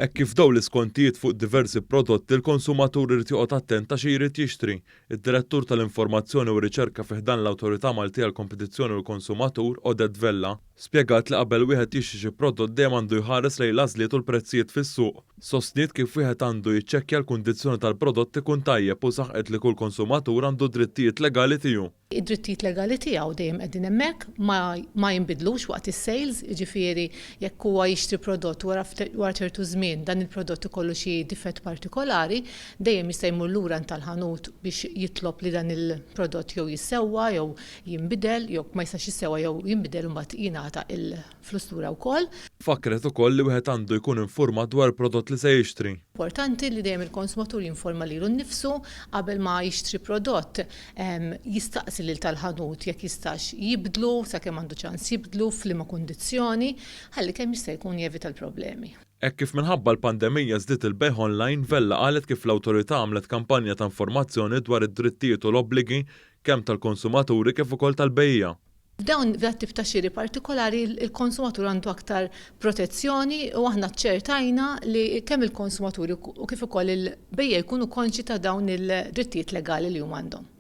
Hekk kif dawn l-iskontijiet fuq diversi prodotti l-konsumatur irid joqgħod attent ta' xi jrid jixtri. Id-Direttur tal-Informazzjoni u Riċerka fi ħdan l-Awtorità Maltija għall-Kompetizzjoni u l-Konsumatur, Odette Vella, spjegat li qabel wieħed jixtri xi prodott dejjem għandu jħares lejn l-għażliet u l-prezzijiet fis-suq. Sostniet kif wieħed għandu jiċċekkja l-kundizzjoni tal-prodott ikun tajjeb u saħqet li kull konsumatur għandu d-drittijiet legali tiegħu. Id-drittijiet legali tiegħu dejjem qegħdin hemmhekk, ma ma jinbidlux waqt is-sales, jiġifieri jekk huwa jixtri prodott wara wara ċertu żmien dan il-prodott ikollu xi difett partikolari, dejjem jista' jmur lura għand tal-ħanut biex jitlob li dan il-prodott jew jissewwa jew jinbidel, jew ma jistax jissewwa jew jinbidel u mbagħad jingħata l-flus lura wkoll. Fakkret ukoll li wieħed għandu jkun infurmat dwar il-prodott li se jixtri. Importanti li dejjem il-konsumatur jinforma lilu nnifsu qabel ma jixtri prodott. Jistaqsi lil tal-ħanut jekk jistax jibdlu, sakemm għandu ċans jibdlu, f'liema kundizzjoni, ħalli kemm jista' jkun jevita l-problemi. Hekk kif minħabba l-pandemija żdied il-bejgħ online, Vella qalet kif l-Awtorità għamlet kampanja ta' informazzjoni dwar id-drittijiet u l-obbligi kemm tal-konsumaturi kif ukoll tal-bejjiegħa. F'dawn f'dat-tip ta' xiri partikolari l-konsumatur għandu aktar protezzjoni u aħna aċċertajna li kemm il-konsumaturi u kif ukoll il-bejjiegħa jkunu konxji ta' dawn il-drittijiet legali li huma għandhom.